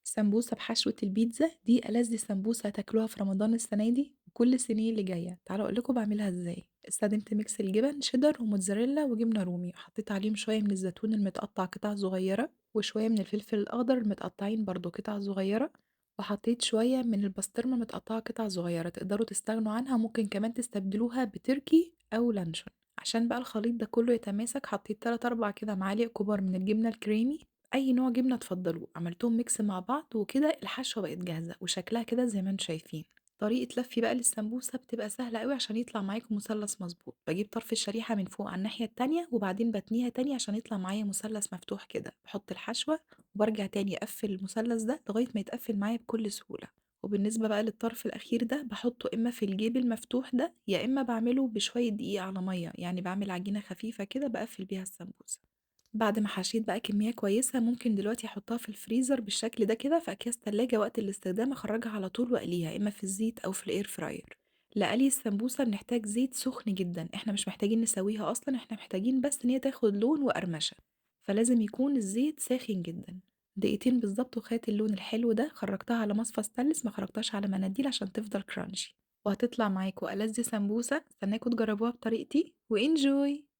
سمبوسة بحشوة البيتزا دي ألذ سمبوسة هتاكلوها في رمضان السنة دي وكل السنين اللي جاية. تعالوا أقول لكم باعملها إزاي. استخدمت mix الجبن شيدر وموتزاريلا وجبنة رومي، وحطيت عليهم شوية من الزيتون المتقطع قطع صغيرة وشوية من الفلفل الأخضر المتقطعين برضو قطع صغيرة، وحطيت شوية من البسطرمة متقطعة قطع صغيرة، تقدروا تستغنوا عنها، ممكن كمان تستبدلوها بتركي أو لانشون. عشان بقى الخليط ده كله يتماسك حطيت 3 4 كده معالق كبار من الجبنة الكريمي، أي نوع جبنة تفضلوه، عملتهم mix مع بعض وكده الحشوة بقت جاهزة وشكلها كده زي ما انتم شايفين. طريقة لفي بقى للسمبوسة بتبقى سهلة أوي عشان يطلع معاكم مثلث مظبوط. بجيب طرف الشريحة من فوق على الناحية التانية وبعدين بتنيها تاني عشان يطلع معايا مثلث مفتوح كده، بحط الحشوة وبرجع تاني أقفل المثلث ده لغاية ما يتقفل معايا بكل سهولة. وبالنسبة بقى للطرف الأخير ده بحطه إما في الجيب المفتوح ده يا إما بعمله بشوية دقيق على مية، يعني بعمل عجينة خفيفة كده بقفل بيها السمبوسة. بعد ما حشيت بقى كمية كويسة ممكن دلوقتي أحطها في الفريزر بالشكل ده كده في أكياس تلاجة، وقت الاستخدام أخرجها على طول وأقليها إما في الزيت أو في ال air fryer. لقلي السمبوسة بنحتاج زيت سخن جدا، احنا مش محتاجين نسويها أصلا، احنا محتاجين بس إن هي تاخد لون وقرمشة، فلازم يكون الزيت ساخن جدا. دقيقتين بالظبط وخدت اللون الحلو ده، خرجتها على مصفى ستانلس، ما خرجتهاش على مناديل عشان تفضل crunchy، وهتطلع معاكوا ألذ سمبوسة. استناكوا تجربوها بطريقتي و enjoy.